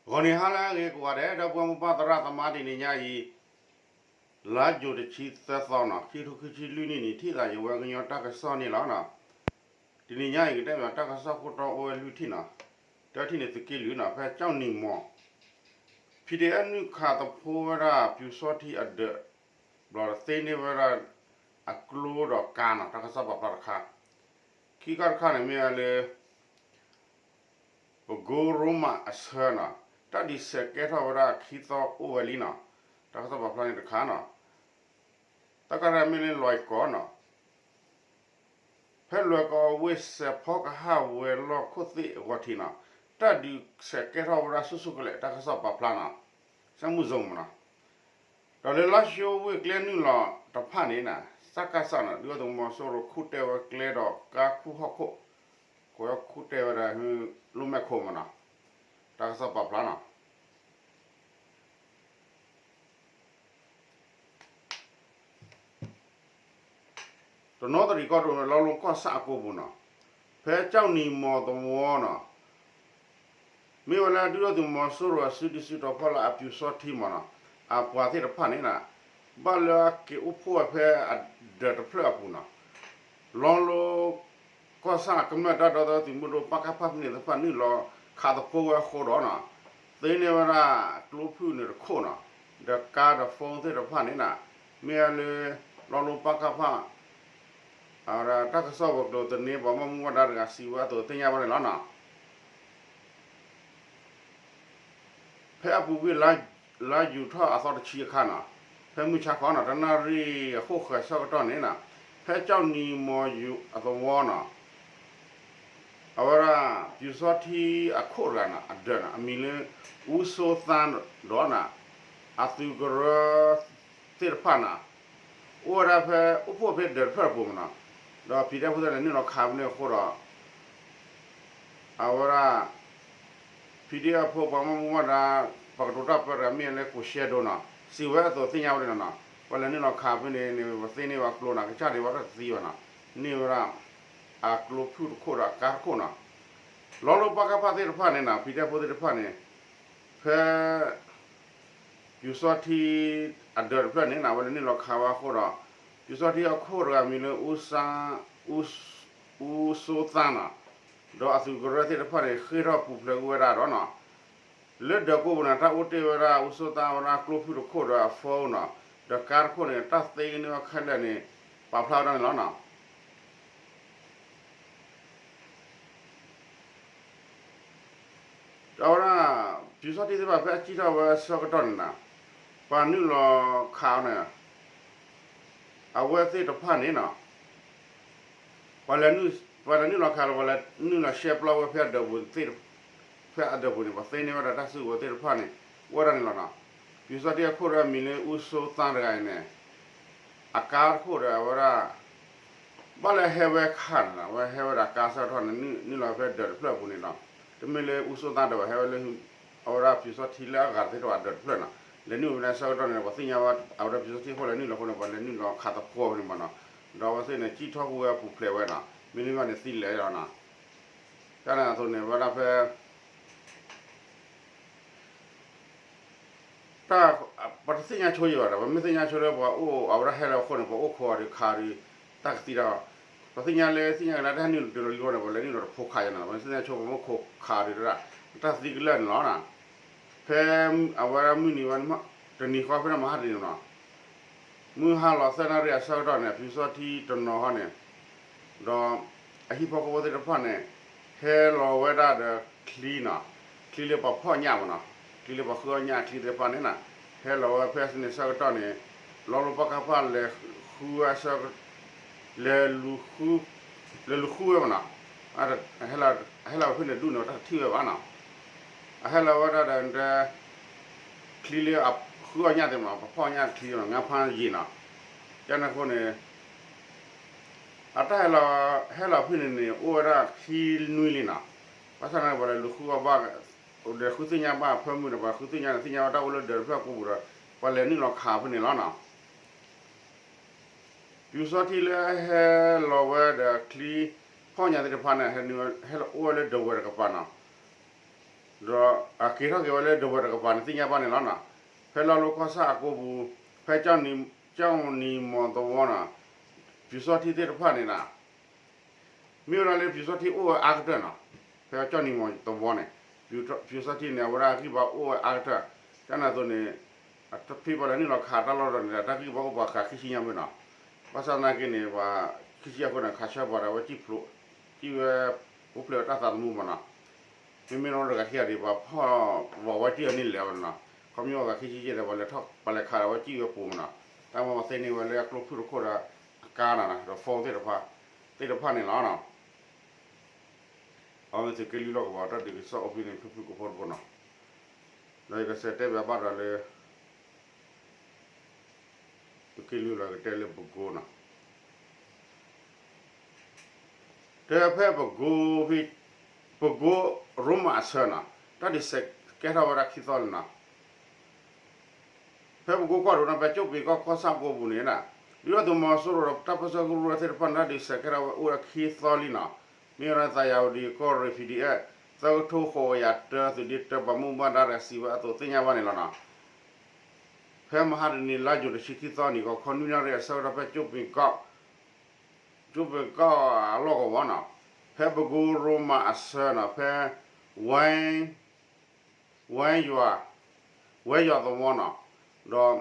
ဂီၤနံၤဟါလၢအဂ့ၤကိးဂၤဒဲး ဒီပုၢ်ဝဲၢ်မိၢ်ပၢ်သရၣ်သမါ တနံၤညါအံၤ လါယူၤတဆံသၢသီနီၤ ခံကထိခံဆံလွံၢ်နံၣ်န့ၣ် ထံၣ်သးယဝဲကညီတၢ်ကစီၣ်န့ၣ်လီၤ. တနံၤညါအံၤ ကတဲဘၣ်တၢ်ကစီၣ်ခိၣ်တီအိၣ်ဝဲလွံၢ်ထံၣ်နီၤ, တထံၣ်န့ၣ်သုးက့လွံၢ်နီၤ ဖဲကၠီၣ်နံၤမီၤ ဖံးဒ့ၣ်အဲၣ်နုာ်ခးသဖိဝဲဒၣ် ပျူစောထီးအဒၢး ဘျီသ့န့ၢ်ဝဲဒၣ် အကျိဒီးကါနီၤ တၢ်ကစီၣ်ပာ်ဖျါတခါ, ခံခါတခါန့ၣ်မ့ၢ်ဝဲလၢ ပကိရိမးအဆၢနီၤ တၢ်ဒုးဆဲးကဲထီၣ်ဝဲဒၣ်ခံသီအိၣ်ဝဲလံနီၤ, တၢ်ကစီၣ်ပာ်ဖျါန့ၣ်တခါနီၤ, တၢ်ကစီၣ်မ့ၢ်လၢလွဲၢ်ကီၢ်နီၤ ဖဲလွဲၢ်ကီၢ်ဝ့ၢ်စဲးဖီကဟၣ်ဝဲၤလီၢ်ခိၣ်သ့ၣ်အဂီၢ်ထံးနီၤ တၢ်ဒုးဆဲးကဲထီၣ်ဝဲဒၣ်ဆူၣ်ဆူၣ်ကလဲာ် တၢ်ကစီၣ်ပာ်ဖျါနီၤ, စဲမုၢ်စိမနီၤ, ဒီးလၢလါၡိဝ့ၢ်ကျဲနုာ်လီၤတဖၣ်န့ၣ်နီၤ စကစနီၤ ဒုၣ်ဒါသုးမီၤစိရိၤခူၣ်တဲဝဲကျဲဒီးကါခူၣ်ဟီၣ်ခိၣ်, ကဝဲခူၣ်တဲဝဲဒၣ် လိၣ်မဲၢ်ခိၣ်မနီၤ, တၢ်ကစီၣ်ပာ်ဖျါနီၤ တနီသရံၣ်ကီၢ်ဒိၣ် လီလိကီၢ်ဆၣ်အကိပူၤနီၤ, ဖဲကၠီၣ်နံၤမီၤသဝီနီၤ, မ့ၢ်ဝဲလၢဒုၣ်ဒါသုးမီၤစိရိၤအစုဒုၣ်စုတီၤဖီလာ်အပျူစောထီးမနီၤ, အပှၤသ့ၣ်တဖၣ်န့ၣ်နီၤ, ဘၣ်လၢအက့ၤအိၣ်ဖှိၣ်ဝဲဖဲအဒၢးတဖျၢၣ်အပူၤနီၤ လီလိကီၢ်ဆၣ်ကမျၢၢ်တၢ်ဒီသဒၢသုးမုၢ်ဒိၣ် ပကဖ ဖဲန့ၣ်တဖၣ်နုာ်လီၤခးသဖိဝဲအဃိဒီးနီၤ, သ့န့ၢ်ဝဲဒၣ်ကျိဖုၣ်န့ၣ်တခိၣ်နီၤ, ဒီးကါဒီး phone သ့ၣ်တဖၣ်န့ၣ်နီၤ, မ့ၢ်ဝဲလၢ လီလိပကဖ အဝဲဒၣ်တၢ်ကစီၣ်ဝဲၤကျိၤသန့ ပှၤဘၣ်မူဘၣ်ဒါတဂၤစံးဝဲအသိးသ့ၣ်ညါဘၣ်န့ၣ်လီၤနီၤ. ဖဲအပူၤကွံာ် လါယူၤထီၣ်အသီတဆံအခါနီၤ, ဖဲမုၢ်ဆါခီနီၤ တနၣ်ရံၣ်အဃိၣ်ဃၢၤဆၢကတီၢ်န့ၣ်နီၤ, ဖဲကၠီၣ်နံၤမီၤယူၤအသဝီနီၤ, အဝဲဒၣ် ပျူစောထီးအခိၣ်တဂၤနီၤ အဒၢးနီၤ အမံၤလၢ အူစိသါဒီးနီၤ, အသုးကရၢသ့ၣ်တဖၣ်နီၤ အိၣ်ဝဲဒၣ်ဖဲ အိၣ်ဖှိၣ်ဖဲဒၢးတဖျၢၣ်အပူၤမနီၤ, ဒီး PDF ဖိသ့ၣ်န့ၣ်နုာ်လီၤခးဖဲန့ၣ်အဃိဒီး အဝဲဒၣ် PDF ဖိပှၤဘၣ်မူဘၣ်ဒါ ပှၤကတိၤတၢ်ပၢတဂၤမ့ၢ်လၢကိးရှဲဒိနီၤ စံးဝဲအသိးသ့ၣ်ညါဝဲဒၣ်နီၤ, ပှၤလဲၤနုာ်လီၤခးဖဲန့ၣ်န့ၣ် ပသ့န့ၢ်ဘၣ်ကျိနီၤ ကစၢ်ဒံးဘၣ်တသံဘၣ်နီၤ, န့ၢ်ဝဲဒၣ် အကျိဖုၣ်တခိၣ်ဒီးအကါတခိၣ်နီၤ, လီလိပကဖ သ့ၣ်တဖၣ်န့ၣ်နီၤ PDF ဖိသ့ၣ်တဖၣ်န့ၣ် ဖဲ ပျူစောထီးအဒၢးတဖျၢၣ်န့ၣ်နီၤ အဝဲလဲၤနုာ်လီၤခးဝဲအဃိဒီး ပျူစောထီးအခိၣ်တဂၤမံၤလၢ အူ အူစိသါနီၤ, ဒီးအသုးကရၢသ့ၣ်တဖၣ်န့ၣ် ဃ့ၢ်ထီၣ်ပူၤဖျဲးကွံာ်ဝဲဒၣ်ဒီးနီၤ, လၢဒၢးကိးပူၤန့ၣ် တၢ်အိၣ်တ့ၢ်ဝဲဒၣ် အူစိသါဝဲဒၣ်ကျိဖုၣ်တခိၣ်ဒီးအ phone နီၤ, ဒီးကါတခိၣ်န့ၣ် တၢ်သ့ကန့ၢ်ဝဲခဲလၢာ်န့ၣ် ပာ်ဖျါဝဲဒၣ်န့ၣ်လီၤနီၤ. အဝဲဒၣ် ပျူစောထီးသ့ၣ်တဖၣ်ဖဲအစံၣ်ထီၣ်ဝဲဆၢကတီၢ်န့ၣ်နီၤ, ပှၤနုာ်လီၤခးအီၤန့ၣ် အဝဲသ့ၣ်တဖၣ်န့ၣ်နီၤ, ပှၤလဲၤ ပှၤလဲၤနုာ်လီၤခးလီၤ ပှၤလဲၤနုာ်လီၤရှဲပျီဝဲဖဲအဒၢးပူၤသ့ၣ် ဖဲအဒၢးပူၤန့ၣ် ပှၤသ့န့ၢ်ဝဲဒၣ်တၢ်စုကဝဲၤသ့ၣ်တဖၣ်န့ၣ် အိၣ်ဝဲဒၣ်န့ၣ်လီၤနီၤ. ပျူစောထီးအခိၣ်တဂၤမံၤလၢအူစိသါတဂၤအံၤန့ၣ် အကါတခိၣ်ဒီးအဝဲဒၣ် ဘၣ်လၢအဟဲဝဲခါန့ၣ်နီၤ အဝဲဟဲဝဲဒၣ်ကါဆၢကတီၢ်န့ၣ် နုာ်လီၤဖဲဒၢးတဖျၢၣ်အပူၤန့ၣ်နီၤ, တမ့ၢ်လၢအူစိသါဒီးဟဲဝဲလၢ အဝဲဒၣ်ပျူစောထီးလၢအဂၤသ့ၣ်တဖၣ်အဒၢးတဖျၢၣ်နီၤ, လဲၤနုာ်ဝဲဖဲန့ၣ်ဆၢကတီၢ်န့ၣ် ပှၤသ့ၣ်ညါဝဲ အဝဲဒၣ်ပျူစောထီးအခိၣ်လဲၤနုာ်လီၤအဃိန့ၣ် ပှၤလဲၤနုာ်လီၤခးသဖိဖဲန့ၣ်မးနီၤ, ဒီးအဝဲသ့ၣ်န့ၣ် စံၣ်ထီၣ်ကွံာ်ဝဲပူၤဖျဲးဝဲနီၤ, မ့တမ့ၢ်န့ၣ်သံလဲၣ်လီၤနီၤ, တၢ်န့ၣ်အသိးန့ၣ် ဝဲဒၣ်ဖဲ တၢ် ပှၤတသ့ၣ်ညါဆိယံာ်ဘၣ်ဒီး ပှၤမ့ၢ်သ့ၣ်ညါဆိလၢပှၤအိၣ်အဝဲဒၣ်ဟဲလီၤအဃိန့ၣ် ပှၤအိၣ်ခိးအီၤဒီးခးဒီး တၢ်ကသံတၢ် ပှၤသ့ၣ်ညါလၢသ့ၣ်ညါက့ၤလၢတၢ်ဟဲနုာ်တလီၤလံအဃိန့ၣ် ပှၤလဲၤနုာ်လီၤတဖိခးယၤနီၤ ပှၤသ့ၣ်ညါဆိပှၤမ့ၢ်ခိးခးဒီး တၢ်သံကလၢာ်န့ၣ်လီၤနီၤ, ဖဲအဝဲဒၣ်မုၢ်နံၤဝဲ တနံၤဃီဖဲန့ၣ်မဟါတနံၤနီၤ မုၢ်ဟါလီၤသၢနၣ်ရံၣ်အဆၢကတီၢ်န့ၣ် ပျူစောထီးတနီၤဃီန့ၣ် ဒီးအဟံၣ်ဖိဃီဖိသ့ၣ်တဖၣ်န့ၣ် ဟဲလီၤဝဲဒၣ်ဒီးချံနီၤ, ချံလၢပှၤဖီၣ်ညၣ်မးနီၤ, ချံလၢပှၤဃုအီၣ်ညၣ်အချံသ့ၣ်တဖၣ်န့ၣ်နီၤ, ဟဲလီၤဝဲဖဲန့ၣ်ဆၢကတီၢ်န့ၣ် လီလိပကဖ လဲၤဃုဝဲဆၢ လဲၤလူၤဃုဝဲမးနီၤ, ဟဲလီၤဝဲဖဲန့ၣ်ဒူၣ်န့ၣ် တၢ်တထံၣ်ဝဲဘၣ်နီၤ, အဟဲလီၤဝဲဒၣ်ဒီး ချံလၢအဃုအီၣ်ညၣ်သ့ၣ်မးနီၤ, ပှၤဖီၣ်ညၣ်ချံနီၤ, ငါးဖမ်းရေနီၤ, ကန့ၣ်အဃိန့ၣ် အတၢ်ဟဲလီၤ ဟဲလီၤဖဲန့ၣ်န့ၣ် အိၣ်ဝဲဒၣ်ခံနွံလံနီၤ, ဘၣ်ဆၣ်န့ၣ် ပှၤလဲၤလူၤဃုအီၣ်ဘၣ် ဒီးဃုသ့ၣ်ညါဘၣ်အဖၢမုၢ်န့ၣ် ပှၤဃုသ့ၣ်ညါန့ၣ် သ့ၣ်ညါဝဲတၢ်အိၣ်လၢဒၢးတဖျၢၣ်ကိးပူၤဒီး ပှၤလဲၤနုာ်လီၤခးဖဲန့ၣ်လီၤနီၤ. ပျူစောထီးလၢဟဲလီၤဝဲဒီးချံဖီၣ်ညၣ်သ့ၣ်တဖၣ်န့ၣ် ဟဲအိၣ်ဝဲလၢဒဝဲၢ်တကပၤနီၤ, ဒီးအက့ၤထီၣ်က့ၤဝဲလၢဒဝဲၢ်တကပၤန့ၣ် သ့ၣ်ညါဘၣ်န့ၣ်လီၤနီၤ. ဖဲလီၢ်လီၤကီၢ်ဆၣ်အကိပူၤ ဖဲကၠီၣ်နံၤမီၤသဝီနီၤ ပျူစောထီးသ့ၣ်တဖၣ်န့ၣ်နီၤ မ့ၢ်ဝဲဒၣ်လၢပျူစောထီးအိၣ်ဝဲအါကတၢၢ်နီၤ. ဖဲကၠီၣ်နံၤမီၤသဝီန့ၣ် ပျူစောထီးန့ၣ် အဝဲဒၣ်အဂံၢ်ဘါအိၣ်ဝဲအါကတၢၢ် ကန့ၣ်အသိးန့ၣ် အတဖံးဘၣ်လၢနုာ်လီၤခးတၢ်လီၢ်ဒီးန့ၣ် တၢ်ဂံၢ်ဘါအိၣ်ပှၤဃးခံဆံညါမ့ၢ်နီၤ. ဘၣ်ဆၣ်သနာ်က့န့ၣ် ပှၤခံဆံအဃိန့ၣ် ခးဆၢပှၤဒီးအဝဲစံၣ်ဖျိး စံၣ်ဝဲ အိၣ်ဖျဲၣ်ဝဲတၢ်သးသမူမ့ၢ်နီၤ. မ့မ့ၢ်လီၤတဂၤခံဂၤဒီး ပှၤဖီၣ်ဝဲဝဲတံၢ်အီၤန့ၣ်လဲၤဝဲနီၤ. ခီဖျိပှၤဃးခံဆံယဲၢ်ဒီး ပှၤလဲၤခးဒီးအဝဲစံၣ်ဝဲပူၤမ့ၢ်နီၤ. တၢ်မၤပှၤသ့န့ၢ်ဝဲလၢအကျိဖုၣ်တခိၣ်ဒီး အကါနီၤ ဒီး phone သ့ၣ်တဖၣ် သ့ၣ်တဖၣ်န့ၣ်လီၤနီၤ. အဝဲမ့ၢ်သုးက့လွံၢ်လီၢ်ကဝီၤ တၢ်ဒုးကစီၣ်အိၣ်ဖဲန့ၣ် ဖုၣ်ဖုၣ်ကိာ်ဖိတဘိနီၤ. ဒီးယကစံးတဲဘၣ်ဘၣ်ဒီးလၢ သုးက့လွံၢ်လီၢ်ကတဲလၢပကိနီၤ. တဲဖဲပကိ ဖဲ ပကိရိမးအဆၢနီၤ တၢ်ဒုးစဲးကဲထီၣ်ဝဲဒၣ်ခံသီလံနီၤ. ဖဲပကိကီၢ်ဒိၣ်နီၤ ဖဲကၠိၣ်ပ့ၤကီၢ်ကီၢ်ဆၣ်ကိပူၤန့ၣ် ဒုၣ်ဒါသုးမီၤစိရိၤဒီးတၢ်ပၢဆှၢကရူၢ်သ့ၣ်တဖၣ်န့ၣ် တၢ်ဒုးစဲးကဲထီၣ်ဝဲအိၣ်ဝဲခံသီလံနီၤ. မ့ၢ်ဝဲဒၣ်သးယၤဝဒံကီၢ်ရ့ၣ် PDF သၢကထိဃိးကယၤတၢ သုးဒ့တၢ ပှၤမူဘၣ်ဒါတဂၤစံးဝဲအသိးသ့ၣ်ညါဘၣ်န့ၣ်လီၤနီၤ. ဖဲမဟါတနံၤ လါယူၤတဆံခံသီနံၤ ဂီၤခီနွံနၣ်ရံၣ်အဆၢကတီၢ် ဖဲကၠိၣ်ပ့ၤကီၢ် ကၠိၣ်ပ့ၤကီၢ်အလီၢ်ကဝီၤနီၤ ဖဲပကိရိမးအဆၢနီၤ ဖဲ ဝဲ ဝဲယွၤ ဝဲယွၤသဝီနီၤ ဒီး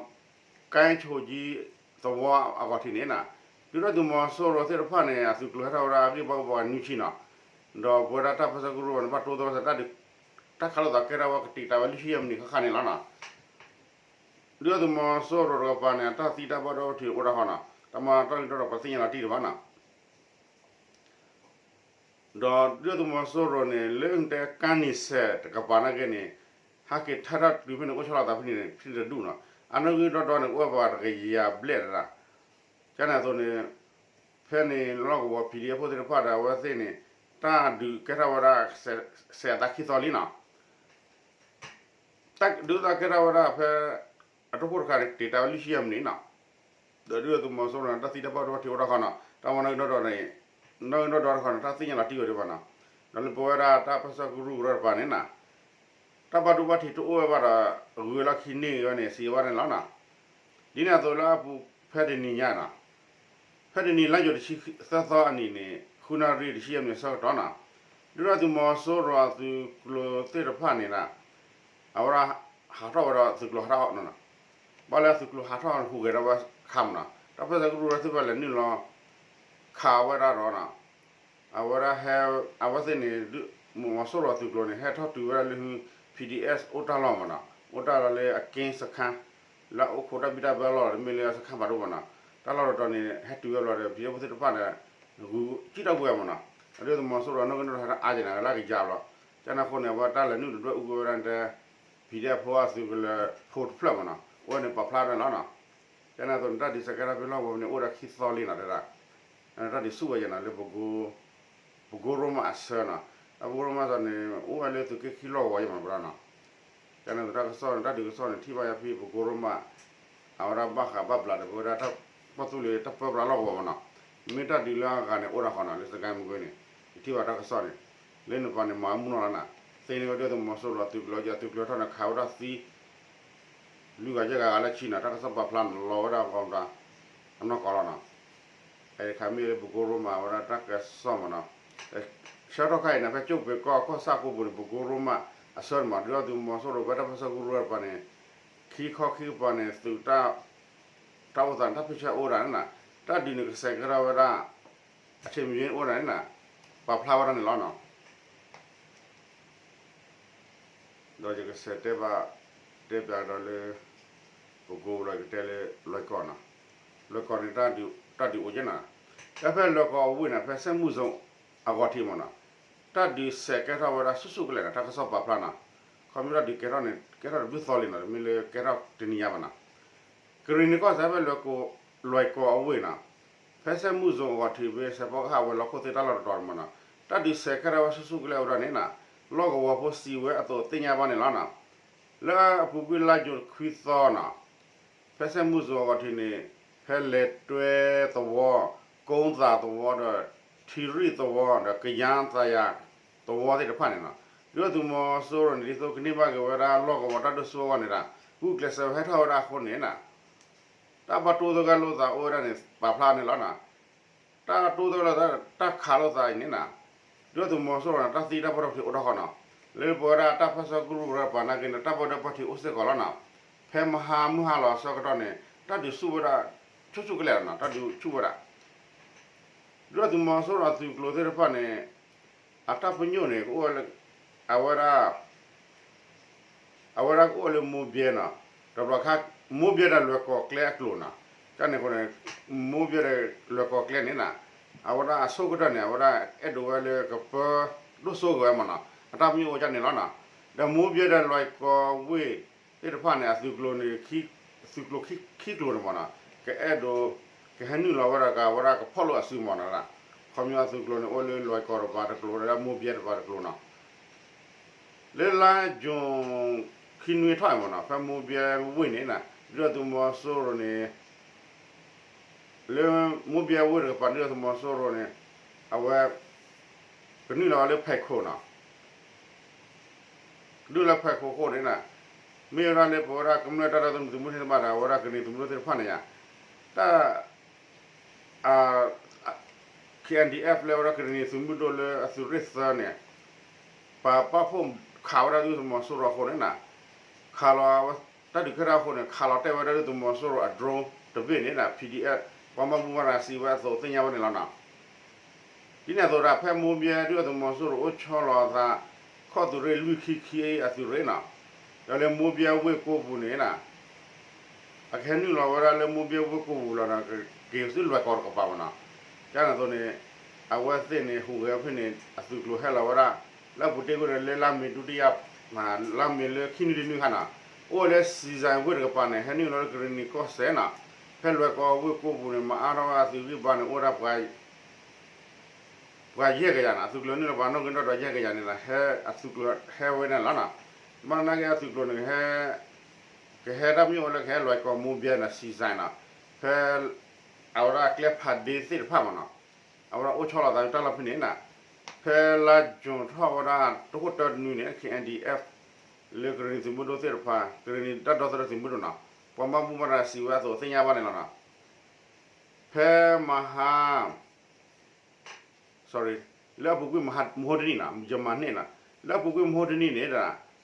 ကဲဆိကၠံသဝီအဂီၢ်ထံးန့ၣ်နီၤ ဒုၣ်ဒါသုးမီၤစိရိၤသ့ၣ်တဖၣ်န့ၣ် အသုးကျိၤဟဲထီၣ်ဝဲဒၣ်အဂံၢ်ဘါအိၣ်ပှၤနွံဆံနီၤ ဒီးပဝဲဒၣ်တၢ်ပၢဆှၢကရူၢ်န့ၣ် ဘၣ်တိသီဝဲ တၢ်ခးလိာ်သးကဲထီၣ်ဝဲကတံာ်တာ်ဝဲလွံၢ်ဆံယဲၢ်မံးနံးဃၣ်ဃၣ်န့ၣ်လီၤနီၤ. ဒုၣ်ဒါသုးမီၤစိရိၤတကပၤန့ၣ် တၢ်သံတၢ်ဘၣ်ဒိဘၣ်ထံးအိၣ်ဒၣ်ဃီနီၤ တၢ်မၤတၢ်လံၤတၢ်ဒီးပှၤသ့ၣ်ညါလီၤတံၢ်တဘၣ်နီၤ ဒီးဒုၣ်ဒါသုးမီၤစိရိၤန့ၣ် လၢကတဲကါနံၣ်စဲးတကပၤနာ်က့န့ၣ် ဟဲက့ၤထၢထီၣ်တုၤဖဲန့ၣ် အိၣ်ဆီလီၤသးဖဲန့ၣ် ဖဲန့ၣ်တဒူၣ်နီၤ အနီၣ်ဂံၢ်ဒီဒီန့ၣ် အိၣ်ဝဲပှၤတကယၤဘျဲၣ်တဒၣ် ကန့ၣ်အသိးန့ၣ် ဖဲန့ၣ်လီၢ်ကဝီၤ PDF ဖိသ့ၣ်တဖၣ်ဒီးအဝဲသ့ၣ်န့ၣ် တၢ်ဒုးကဲထီၣ်ဝဲဒၣ် စဲးအသးခံသီလံနီၤ တၢ်ဒုးသးကဲထီၣ်ဝဲဒၣ်ဖဲ အတခိၣ်တခါန့ၣ် တံာ်တာ်ဝဲလွံၢ်ဆံယဲၢ်မံးနံးနီၤ ဒီးဒုၣ်ဒါသုးမီၤစိရိၤန့ၣ် တၢ်သံတၢ်ဘၣ်ဒိဘၣ်ထံးအိၣ်ဒၣ်ဃီနီၤ တၢ်မၤနီၣ်ဂံၢ်နီၣ်ဒွးန့ၣ် နီၣ်ဂံၢ်နီၣ်ဒွးတခီန့ၣ် တၢ်သ့ၣ်ညါလီၤတံၢ်ဝဲဒံးဘၣ်နီၤ ဒီးလၢပဝဲဒၣ်တၢ်ပၢဆှၢကရူၢ်ကရၢတကပၤန့ၣ်နီၤ တၢ်ဘၣ်ဒိဘၣ်ထံးတအိၣ်ဝဲဘၣ်ဒီး ဂုၤလီၢ်ခံန့ၢ်ဂ့ၤဝဲန့ၣ် စံးဝဲန့ၣ်လီၤနီၤ ဒ်န့ၣ်အသိးလၢအပူၤဖဲတနံၤညါနီၤ ဖဲတနံၤလါယူၤတဆံသၢသီအနံၤန့ၣ် ဃုနၣ်ရံၣ်တဆံယဲၢ်မံးနံးအဆၢကတီၢ်နီၤ ဒုၣ်ဒါသုးမီၤစိရိၤအသုးကျိၤသ့ၣ်တဖၣ်န့ၣ်နီၤ အဝဲဒၣ်ဟးထီၣ်ဝဲဒီးသုးကျိၤဟးထီၣ်နီၤ ဘၣ်လၢသုးကျိၤဟးထီၣ်ဟူးဂဲၤဒီးဝဲခါမနီၤ တၢ်ပၢဆှၢကရူၢ်ဝဲသ့ၣ်တဖၣ်လဲၤနုာ်လီၤ ခးဝဲဒၣ်ဒီးနီၤ အဝဲဒၣ်ဟဲ အဝဲသ့ၣ်န့ၣ် မီၤစိရိၤအသုးကျိၤန့ၣ် ဟဲထီၣ်တုၤဝဲဒၣ်လၢ PDF အိၣ်တၢ်လီၢ်မနီၤ အိၣ်တၢ်လီၢ်လၢအက့စခါ လၢအအိၣ်ခိးတၢ်ဘံၣ်တၢ်ဘၢလီၢ် တမ့ၢ်လၢစခါဖးဒိၣ်မနီၤ တၢ်လီၢ်တတီၤန့ၣ် ဟဲတုၤဝဲဘျီဒီး PDF ဖိသ့ၣ်တဖၣ်န့ၣ် ဂုၤကံၣ်ထီၣ်ကွံာ်မနီၤ အဒုၣ်ဒါသုးမီၤစိရိၤနီၣ်ဂံၢ်နီၣ်ဒွးဟဲဒၣ်အါက့ၤန့ၣ် လၢကယၤဘျီ ကန့ၣ်အဃိန့ၣ် အဝဲတၢ်လဲၤနုာ်တဒွဲၣ်အူကွံာ်ဝဲဒၣ်တဲ PDF ဖိအသုးကလၢၤဖိတဖျၢၣ်မနီၤ အဝဲန့ၣ်ပာ်ဖျါဝဲဒၣ်လီၤနီၤ ကန့ၣ်အသိးန့ၣ် တၢ်ဒုးစဲးကဲထီၣ်ဖဲလီၢ်ကဝီၤန့ၣ် အိၣ်ဒီးခံသီလံနီၤ တဲဒၣ် တၢ်ဒုးဆူၣ်ဝဲယဲၢ်နီၤ လၢ ပကိရိမးအဆၢနီၤ တၢ်ပကိရိမးအဆၢန့ၣ် အိၣ်ဝဲလၢသုးက့ခံလီၢ်ကဝီၤယဲၢ်မနီၤ ပရၢနီၤ ကန့ၣ်အသိးတၢ်ကစီၣ်န့ၣ် တၢ်ဒုးကစီၣ်န့ၣ် ထံၣ်ဘၣ်ယါဖဲပကိရိမး အဝဲဒၣ်ဘၣ်ဃးဘၣ်ဘျးဒီး ပဝဲဒၣ်တၢ်ပီၣ်သူၣ်လၢတၢ်ပၢပြးလီၢ်ကဝီၤမနီၤ မ့ၢ်တၢ်ဒုးလၢအဂၤန့ၣ် အိၣ်ဒၣ်ဃီနီၤ လၢစကဲမုၢ်ကွ့န့ၣ် ယထံၣ်ဘၣ်တၢ်ကစီၣ်န့ၣ် လၢနပၤန့ၣ် မၤမူနီၢ်လီၤနီၤ သ့န့ၢ်ဝဲဒုၣ်ဒါသုးမီၤစိရိၤသုးကျိၤ သုးကျိၤထီၣ်န့ၣ် ခးဝဲဒၣ်သံ လွံၢ်ဂၤယဲၢ်ဂၤဂၤလၢဆံနီၤ တၢ်ကစီၣ်ပာ်ဖျါန့ၣ် လီၤဝဲဒၣ်ဂီၤမတၤ အနီၢ်ကီၢ်လီၤနီၤ တခါမ့ၢ်လၢပကိရိမး အဝဲဒၣ်တၢ်ကစီၣ်မနီၤ ဆၢကတီၢ်ခါအံၤန့ၣ် ဖဲကၠိၣ်ပ့ၤကီၢ်ကီၢ်ဆၣ်ကိပူၤန့ၣ် ပကိရိမးအဆၢန့ၣ်မး ဒုၣ်ဒါသုးမီၤစိရိၤဖဲတၢ်ပၢဆှၢကရူၢ်တကပၤန့ၣ် ခံခီခံကပၤန့ၣ် သုးတၢ် တၢ်အိၣ်သးန့ၣ် တၢ်ဖ့ၣ်ဆၢအိၣ်ဒၣ်န့ၣ်နီၤ တၢ်ဒုးန့ၣ်ကစဲးကဲထီၣ်ဝဲဒၣ် အဆ့ၣ်မံၤန့ၣ်အိၣ်ဒၣ်န့ၣ်နီၤ ပာ်ဖျါဝဲဒၣ်န့ၣ်လီၤနီၤ ဒီးယကစံးတဲဘၣ် တဲပျးဒီးလၢ ပကိးလီၤ ယကတဲလၢလွဲၢ်ကီၢ်နီၤ, လွဲၢ်ကီၢ်န့ၣ် တၢ်ဒုးအိၣ်က့နီၤ, တၢ်ဖဲလွဲၢ်ကီၢ်အဝ့ၢ်န့ၣ် ဖဲစဲမုၢ်စိအဂီၢ်ထံးမးနီၤ, တၢ်ဒုးစဲးကဲထီၣ်ဝဲဒၣ်ဆူၣ်ဆူၣ်ကလဲာ်နီၤ, တၢ်ကစီၣ်ပာ်ဖျါနီၤ, ခီဖျိတၢ်ဒုးကဲထီၣ်န့ၣ် ကဲထီၣ်တဘျုးသီလံနီၤ, တမ့ၢ်လၢကဲထီၣ်တနံၤညါဘၣ်နီၤ ကရံၣ်နံၤကီၢ်စဲၣ်ဖဲလွဲၢ်ကီၢ် လွဲၢ်ကီၢ်အဝ့ၢ်နီၤ, ဖဲစဲမုၢ်စိအဂီၢ်ထံး ဖဲစဲးဖီကဟၣ်ဝဲၤလီၢ်ခိၣ်သ့ၣ်တၢ်လီၢ်တတီၤန့ၣ်မးနီၤ, တၢ်ဒုးစဲးကဲထီၣ်ဝဲဆူၣ်ဆူၣ်ကလဲာ်ဝဲဒၣ်န့ၣ်နီၤ, လီၢ်ကဝီၤဖိစံးဝဲအသိးသ့ၣ်ညါဘၣ်န့ၣ်လီၤနီၤ. လၢအပူၤကွံာ်လါယူၤခွံသီနီၤ, ဖဲစဲမုၢ်စိအဂီၢ်ထံးန့ၣ် ဖဲလဲၤတွဲသဝီ, ကိသးသဝီဒီး ထံရံၣ်သဝီဒီး ကယၤသးယၤသဝီသ့ၣ်တဖၣ်န့ၣ်နီၤ, ဒုၣ်ဒါသုးမီၤစိရိၤန့ၣ် ဒ်သိးကန့ၢ်ဘၣ်က့ၤဝဲဒၣ်လီၢ်ကဝီၤတၢ်ဒိၣ်စိအဂီၢ်န့ၣ်ဒီး ဂုာ်ကျဲးစၢးဟဲထီၣ်ဝဲဒၣ်အဃိန့ၣ် တၢ်ဘၣ်တိၢ်သဂၢၢ်လိာ်သးအိၣ်ဝဲဒၣ်န့ၣ် ပာ်ဖျါန့ၣ်လီၤ. တၢ်တိၢ်သဂၢၢ်လိာ်သး တၢ်ခးလိာ်သးအံၤန့ၣ် ဒုၣ်ဒါသုးမီၤစိရိၤန့ၣ် တၢ်သံတၢ်ပီၢ်ဒီးပထံးအိၣ်ထီၣ်ဃီနီၤ. လၢပဝဲဒၣ်တၢ်ပၢဆှၢကရူၢ်ကရၢပၤနာ်က့န့ၣ် တၢ်ပီၢ်ဒီးပထံးအိၣ်စ့ၢ်ကီးလီၤနီၤ. ဖဲမဟါမုၢ်ဟါလီၤအဆၢကတီၢ်န့ၣ် တၢ်ဒုးဆူၣ်ဝဲဒၣ် ဆူၣ်ဆူၣ်ကလဲာ်လီၤနီၤ, တၢ်ဒုးဆူၣ်ဝဲဒၣ် ဒုၣ်ဒါသုးမီၤစိရိၤအသုးကျိၤသ့ၣ်တဖၣ်န့ၣ် အတၢ်ပညိၣ်န့ၣ် ကအိၣ်ဝဲလၢ အဝဲဒၣ် အဝဲဒၣ်ကအိၣ်လၢမိၢ်ဘဲနီၤ, တဘျီခါ မိၢ်ဘဲဒီးလွဲၢ်ကီၢ်ကျဲအကျိၤနီၤ, ကန့ၣ်အဃိန့ၣ် မိၢ်ဘဲဒီးလွဲၢ်ကီၢ်ကျဲန့ၣ်နီၤ, အဝဲဒၣ်အဆိကတၢၢ်န့ၣ် အဝဲဒၣ်အဲၣ်ဒိးဝဲလၢကပၢဒိၣ်စိဂ့ၤဝဲမးနီၤ, အတၢ်ပညိၣ်အိၣ်ကန့ၣ်လီၤနီၤ. ဒီးမိၢ်ဘဲဒီးလွဲၢ်ကီၢ်ဝ့ၢ်သ့ၣ်တဖၣ်န့ၣ် အသုးကျိၤန့ၣ် သုးကျိၤခံကျိၤန့ၣ်မးနီၤ, ကအဲၣ်ဒိး ကဟဲနုာ်လီၤဝဲဒၣ်ကဝဲဒၣ်ကဖီၣ်လိာ်အစုမးနီၤ, ခီပညီအသုးကျိၤန့ၣ် အိၣ်လၢလွဲၢ်ကီၢ်တပၤတကျိၤ ဒီးမိၢ်ဘဲတပၤတကျိၤနီၤ. လၢလါယူၤ ခံနွံထီၣ်အံၤမးနီၤ, ဖဲမိၢ်ဘဲဝ့ၢ်န့ၣ် ဒုၣ်ဒါသုးမီၤစိရိၤန့ၣ် လၢမိၢ်ဘဲဝ့ၢ်တကပၤ ဒုၣ်ဒါသုးမီၤစိရိၤန့ၣ် အဝဲ ကနုာ်လီၤဝဲလၢဖဲခိၣ်နီၤ, ကနုာ်လီၤဖဲခိၣ်အဃိန့ၣ် မ့ၢ်ဝဲဒၣ်လၢပဝဲဒၣ်ကမျၢၢ်တၢ်ဒီသဒၢသုးမုၢ်ဒိၣ်သ့ၣ်တဖၣ်ဒီး အဝဲဒၣ်ကရ့ၣ်နံၤသုးမုၢ်ဒိၣ်သ့ၣ်တဖၣ်န့ၣ်ယါ, တၢ် KNDF လၢအဝဲဒၣ်ကရ့ၣ်နံၤသုးမုၢ်ဒိၣ်လၢအသုးရ့ၣ်သၢန့ၣ် ပာ်ပာ်ဖှိၣ်ခးဝဲဒၣ်ဒုၣ်ဒါသုးမီၤစိရိၤအဃိန့ၣ် ခးလီၤ တၢ်ဒုးကဲထီၣ်အဃိန့ၣ် ခးလီၤတဲာ်ဝဲဒၣ်ဒုၣ်ဒါသုးမီၤစိရိၤအ drone တဘ့ၣ်န့ၣ် PDF ပှၤမၤဘူၣ်မၤရၤစံးဝဲအသိးသ့ၣ်ညါဝဲန့ၣ်လီၤနီၤ. ဒ်န့ၣ်အသိးဒီး ဖဲမိၢ်ဘဲဒုၣ်ဒါသုးမီၤစိရိၤအိၣ်ဆီလီၤအသး ခီၣ်သုးရ့ၣ်လွံၢ်ခံခံအသုးရ့ၣ်နီၤ, ဒီးလၢမိၢ်ဘဲဝ့ၢ်ကိၢ်ပူၤန့ၣ် အကဟဲနုာ်လီၤဝဲဒၣ်လၢမိၢ်ဘဲဝ့ၢ်ကိၢ်ပူၤလီၤဒီး ကက့ၤဆူလွဲၢ်ကီၢ်တကပၤမးနီၤ. ကန့ၣ်အသိးန့ၣ် အဝဲသ့ၣ်န့ၣ် ဟူးဂဲၤဖဲန့ၣ် အသုးကျိၤဟဲလီၤဝဲဒၣ် လၢအပူၤတ့ၢ်ကွံာ်န့ၣ် လၢလါမ့ၤဒုတိယ လါမ့ၤလၢခံနွံတနွံခါနီၤ, အိၣ်ဝဲလၢစံၣ်စဲၣ်ဝ့ၢ်တကပၤန့ၣ် ဟဲနုာ်လီၤလၢကရ့ၣ်နံၤကီၢ်စဲၣ်နီၤ, ဖဲလွဲၢ်ကီၢ်ဝ့ၢ်ကိၢ်ပူၤန့ၣ် မၤအါထီၣ်ဝဲအသုးဂံၢ်ဘါန့ၣ် အိၣ်ဝဲဒၣ် ပှၤယဲၢ်ကယၤနီၤ, အသုးကျိၤနုာ်လီၤပှၤနီၣ်ဂံၢ်နီၣ်ဒွးယဲၢ်ကယၤန့ၣ်ဒီး ဟဲအသုးကျိၤဟဲဝဲန့ၣ်လီၤနီၤ. ဘၣ်နာ်က့အသုးကျိၤန့ၣ် ကဟဲတၢ်ပညိၣ်ဝဲလၢကဟဲလွဲၢ်ကီၢ်မိၢ်ဘဲနီၤ စံၣ်စဲၣ်နီၤ, ဖဲ အဝဲဒၣ်ကျဲဖးဒ့သ့ၣ်တဖၣ်မးနီၤ, အဝဲဒၣ်အိၣ်ဆီလီၤသးတၢ်လီၢ်ဖဲန့ၣ်နီၤ, ဖဲလါယူၤထီၣ်ဝဲဒၣ်တခိၣ်တၢတနွံန့ၣ် KNDF လၢကရ့ၣ်နံၤသုးမုၢ်ဒိၣ်သ့ၣ်တဖၣ် ကရ့ၣ်နံၤတၢ်ဒီသဒၢသုးမုၢ်ဒိၣ်နီၤ, ပှၤမၤဘူၣ်မၤရၤစံးဝဲအသိးသ့ၣ်ညါဘၣ်န့ၣ်လီၤနီၤ. ဖဲမဟါ လၢအပူၤကွံာ်မဟါတနံၣ်နီၤ, ယမၤန့ၢ်နီၤ, လၢအပူၤကွံာ်မဟါတနံၣ်န့ၣ်ဒီး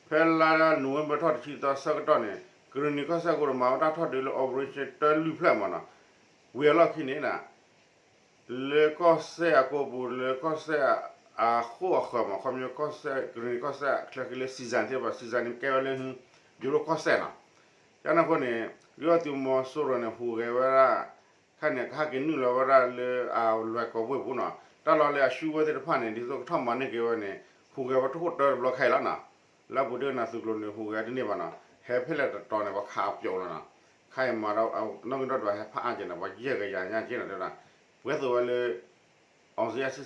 ဖဲလါနိၣ်ဝ့ဘၢၣ်ထီၣ်တဆံသီဆၢကတီၢ်န့ၣ် ကရ့ၣ်နံၤကီၢ်စဲၣ်ကရူၢ်မၤဝဲတၢ်ထီၣ်ဒုးလၢ operation တၢလွံၢ်ဖျၢၣ်မးနီၤ, ဝံၤအလီၢ်ခံန့ၣ် လၢကီၢ်စဲၣ်အကိာ်ပူၤ လၢကီၢ်စဲၣ်အဃိၣ်အဃၢၤမး ခီပညီကီၢ်စဲၣ် ကရ့ၣ်နံၤကီၢ်စဲၣ် ချၢက့ၤလၢ စံၣ်စဲၣ်သ့ၣ်တဖၣ် စံၣ်စဲၣ်န့ၣ်ကဲဝဲလၢ ယိၤဒိၣ်ကီၢ်စဲၣ်နီၤ. ကန့ၣ်အဃိန့ၣ် ဒုၣ်ဒါသုးမီၤစိရိၤန့ၣ် ဟူးဂဲၤဝဲဒၣ် ခါန့ၣ် ကဟးက့ၤနုာ်လီၤဝဲဒၣ်လၢအလွဲၢ်ကီၢ်ဝ့ၢ်ပူၤနီၤ, တၢ်လီၢ်လၢအရှုံးဝဲသ့ၣ်တဖၣ်န့ၣ် ဒ်သိးကထီၣ်မၤန့ၢ်က့ၤဝဲန့ၣ် ဟူးဂဲၤဝဲတခိၣ်တၢတဘျီခဲအံၤလီၤနီၤ. လၢအပူၤတ့ၢ်န့ၣ် သုးကျိၤန့ၣ် ဟူးဂဲၤတန့ၢ်ဘၣ်နီၤ, ဟဲဖဲလဲၣ်တတီၤန့ၣ် ပှၤခးအပျီလီၤနီၤ. ခါအံၤမၤဒီး နီၣ်ဂံၢ်နီၣ်ဒွးဟဲဖးအါက့ၤန့ၣ် ပှၤယဲၢ်ကယၤညါက့ၤနီၤ တဲဝဲဒၣ်, ပှဲၤသိးဝဲလၢ အောင်ဇေယျစ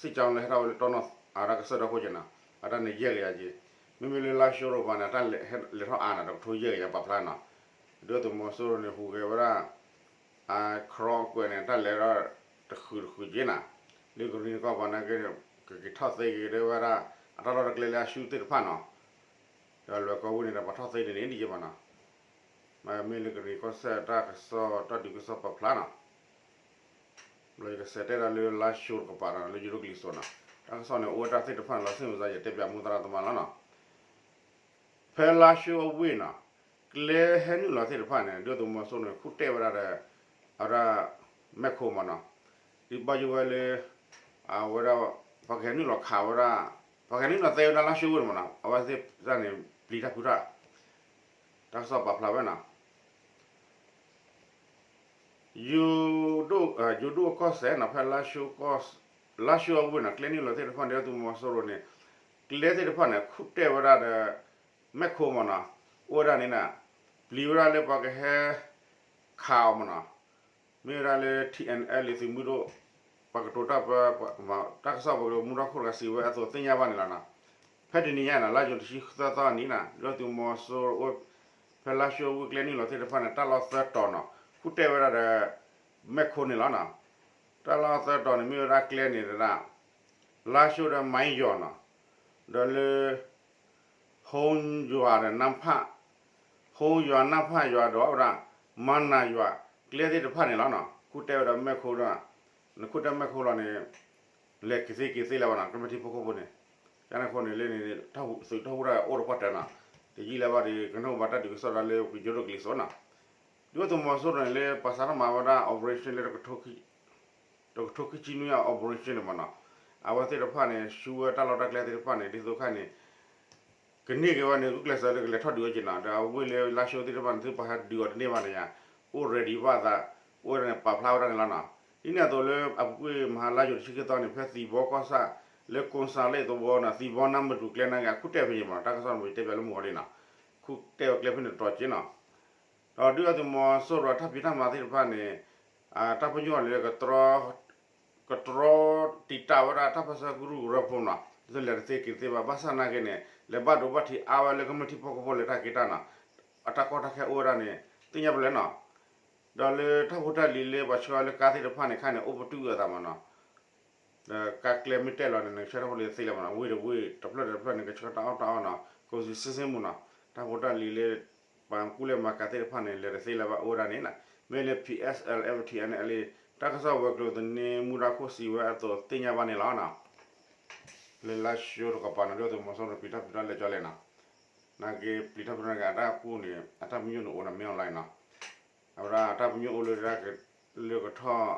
စ်ကြောင်းလၢဟဲထီၣ်ဝဲလၢတီနီၢ် အတၢ်ကစၢၢ်ဒီခိၣ်က့ၤနီၤ, အတၢ်န့ၣ်ယဲၢ်ကယၤက့ၤ, မ့မ့ၢ်လၢလါၡိရိၤပၤန့ၣ် အတၢ်လဲၤထီၣ်အါနီၤ တကထိယဲၢ်ကယၤပာ်ဖျါနီၤ. ဒုၣ်ဒါသုးမီၤစိရိၤန့ၣ် ဟူးဂဲၤဝဲဒၣ် အခရီးအကွဲးန့ၣ် တၢ်လဲၤဒီးတဃုာ်တဃုာ်က့ၤနီၤ, လၢကရ့ၣ်နံၤကီၢ်ပၤနာ်က့ ကက့ၤထီၣ်သ့က့ၤဒၣ်ဝဲဒၣ် အတၢ်လီၢ်တကျဲလၢအရှုံးသ့ၣ်တဖၣ်နီၤ, ဒီးလွဲၢ်ကီၢ်ဝ့ၢ်န့ၣ်ဒီး ပှၤထီၣ်သ့န့ၣ်န့ၣ် ဒ်ယဲဘၣ်နီၤ, မ့မ့ၢ်လၢကရ့ၣ်နံၤကီၢ်စဲၣ်တၢ်ကစီၣ် တၢ်ဒုးကစီၣ်ပာ်ဖျါနီၤ, ဘျီယကစးတဲဒီးလၢလါၡိတကပၤနီၤ လၢယိၤဒိၣ်ကလံၤစိးနီၤ, တၢ်ကစီၣ်န့ၣ် အိၣ်ဝဲတၢ်သ့ၣ်တဖၣ်န့ၣ် လီၤဆ့ၣ်မုၢ်စါ ယတဲပၠးမူသရၣ်သမါလီၤနီၤ. ဖဲလါၡိအဝ့ၢ်နီၤ, ကျဲဟဲနုာ်လီၤသ့ၣ်တဖၣ်န့ၣ် ဒုၣ်ဒါသုးမီၤစိရိၤန့ၣ် ခူၣ်တဲာ်ဝဲဒၣ်ဒီး အဝဲဒၣ် မဲၢ်ခိမးနီၤ, ဒ်ဘၣ်ယိၣ်ဝဲလၢ အဝဲဒၣ် ပှၤကဟဲနုာ်လီၤခးဝဲဒၣ် ပှၤကဟဲနုာ်လီၤသ့ဝဲဒၣ်လါၡိဝ့ၢ်န့ၣ်မးနီၤ, အဝဲသ့ၣ်တဖၣ်န့ၣ် ပျံၤတၢ်ဖုးတၢ် တၢ်ကစီၣ်ပာ်ဖျါဝဲနီၤ. ယိၤဒိၣ်ကီၢ်စဲၣ်နီၤ ဖဲ လါၡိအဝ့ၢ်နီၤ ကျဲနုာ်လီၤသ့ၣ်တဖၣ်န့ၣ် ဒုၣ်ဒါသုးမီၤစိရိၤန့ၣ် ကျဲသ့ၣ်တဖၣ်န့ၣ် ခူၣ်တဲာ်ဝဲဒၣ်ဒီး မဲၢ်ခိမးနီၤ, အိၣ်ဝဲဒၣ်န့ၣ် ပျံၤဝဲဒၣ်လၢပှၤကဟဲ ခးအီၤမးနီၤ, မ့ၢ်ဝဲဒၣ်လၢ ထံၣ်အဲၣ်အဲလ် သုးမုၢ်ဒိၣ် ပှၤကတိၤတၢ်ပၢ တၢ်ကစီၣ်ပှၤကတိၤမူထီၣ်ခိၣ်တဂၤစံးဝဲအသိးသ့ၣ်ညါဘၣ်န့ၣ်လီၤနီၤ. ဖဲတနံၤညါနီၤ လါယူၤတဆံသၢသီအနံၤနီၤ ဒုၣ်ဒါသုးမီၤစိရိၤ ဖဲလါၡိဝ့ၢ်ကျဲနုာ်လီၤသ့ၣ်တဖၣ်န့ၣ် တၢ်လီၢ်သၢတီၤနီၤ ခူၣ်တဲာ်ဝဲဒၣ်ဒီး မဲၢ်ခိန့ၣ်လီၤနီၤ. တၢ်လီၢ်သၢတီၤန့ၣ် မ့ၢ်ဝဲဒၣ်ကျဲန့ၣ်ဒၣ် လါၡိဒီးမါယီၤနီၤ, ဒီးလၢ ဟုံးယွၤဒီးနၢ်ဖၣ်, ဟုံးယွၤနၢ်ဖၣ်ယွၤဒီးဝဲဒၣ် မၤနၢၤယွၤ ကျဲသ့ၣ်တဖၣ်န့ၣ်လီၤနီၤ. ခူၣ်တဲဝဲဒၣ်မဲာ်ခိၣ်ဒီး နခူၣ်တဲမဲာ်ခိၣ်လီၤန့ၣ် လဲၤက့ၤသ့က့ၤသ့လၢၤဘၣ်နီၤ, ကမျၢၢ်ထံဖိကီၢ်ဖိန့ၣ်. ကန့ၣ်အဃိန့ၣ်လၢန့ၣ် သုးတၢ်ဟူးတၢ်ဂဲၤအိၣ်တပှၢ်တၢၢ်နီၤ, တယံာ်လၢၤဘၣ်ဒီး ကနၢ်ဟူဘၣ်တၢ်ဒုးကစီၣ်ဒၣ်လၢယိၤဒိၣ်ကလံၤစိးနီၤ. ဒုၣ်ဒါသုးမီၤစိရိၤန့ၣ်လၢ ပှၤစးထီၣ်မၤဝဲဒၣ် operation လၢ တကထိခံဆံနွံအ operation န့ၣ်မ့ၢ်နီၤ, အဝဲသ့ၣ်တဖၣ်န့ၣ် ဆူဝဲတၢ်လီၢ်တၢ်ကျဲသ့ၣ်တဖၣ်န့ၣ် ဒ်သိးခါန့ၣ် ကန့ၢ်က့ၤဝဲန့ၣ် ဂုာ်ကျဲးစၢးဒီးကလဲၤထီၣ်ဒုးဝဲက့ၤနီၤ, ဒီးအဝ့ၢ်လၢလါၡိသ့ၣ်တဖၣ်န့ၣ် သုပှၤဟဲဒုးအီၤတန့ၢ်ဘၣ်န့ၣ်ယါ, အိၣ် ready ဘၣ်သး, အိၣ်ဝဲဒၣ်န့ၣ် ပာ်ဖျါဝဲဒၣ်န့ၣ်လီၤနီၤ. ဒ်န့ၣ်အသိးလၢအပူၤကွံာ် မဟါလါယူၤတဆံခံသီန့ၣ် ဖဲသံၣ်ဘီကီၢ်ဆၣ် လၢကိၣ်စၣ်လ့ၣ်သဝီနီၤ, သံၣ်ဘီနါမ့ၢ်တူၤကျဲနာ်က့ အခူၣ်တဲဖဲန့ၣ်မ့ၢ်နီၤ, တၢ်ကစီၣ်န့ၣ် တဲပၠးလၢမုၢ်ဂီၤလံနီၤ, ခူၣ်တဲဝဲကျဲဖဲန့ၣ်တတီၤက့နီၤ. ဒီးဒုၣ်ဒါသုးမီၤစိရိၤတၢ်ဖံးတၢ်မၤသ့ၣ်တဖၣ်န့ၣ် တၢ်ပညိၣ်န့ၣ် ကတြီတံာ်တာ်ဝဲဒၣ်တၢ်ပၢဆှၢကရူၢ်ကရၢဖိနီၤ, ဒ်သိးလဲၤတသ့က့ၤတသ့ဘၣ်, ဘၣ်ဆၣ်နာ်က့န့ၣ် လဲၤဘၣ်ဒိဘၣ်ထံးအါဝဲလၢကမျၢၢ်ထံဖိကီၢ်ဖိလၢတၢ်က့ၤတၢ်နီၤ, အတၢ်ကီတၢ်ခဲအိၣ်ဝဲဒၣ်န့ၣ် သ့ၣ်ညါပလဲၣ်နီၤ. ဒီးလၢတၢ်ဖိတၢ်လံၤလၢပှၤဆှၢလၢကါသ့ၣ်တဖၣ်န့ၣ် ခါန့ၣ် အိၣ်ပတုာ်အသးမ့ၢ်နီၤ. ဒီးကါကျဲမ့ၢ်တဲလီၤန့ၣ် နကဆှၢတၢ်ဖိတၢ်လံၤသ့လၢၤမ့ၢ်နီၤ, ဝ့ၢ်တဝ့ၢ် တဖျၢၣ်ဒီးတဖျၢၣ်န့ၣ် ကဆှၢတၢ်အီၣ်တၢ်အီနီၤ, ကိးဆံဆ့ဆ့မ့ၢ်နီၤ, တၢ်ဖိတၢ်လံၤလၢ ပှၤကူၣ်လဲၤမၤကၤသ့ၣ်တဖၣ်န့ၣ် လဲၤတသ့လၢၤဘၣ်အိၣ်ဝဲဒၣ်န့ၣ်နီၤ, မ့ၢ်လၢ P S L F T N L A တၢ်ကစီၣ်ဝဲၤကျိၤသန့မူဒါခိၣ်စံးဝဲအသိးသ့ၣ်ညါဘၣ်န့ၣ်လီၤနီၤ. လၢလါၡိတကပၤနီၤ ဒုၣ်ဒါသုးမီၤစိရိၤပျံၤတၢ်ဖုးတၢ်လဲၤကၠီလဲၣ်နီၤ, နာ်က့ပျံၤတၢ်ဖုးတၢ်န့ၣ် အတၢ်ကူၣ်န့ၣ် အတၢ်ပညိၣ်န့ၣ်အိၣ်န့ၣ် မ့ၢ်အီၤလီၤနီၤ. အဝဲဒၣ်အတၢ်ပညိၣ်အိၣ်လၢ လၢကထီၣ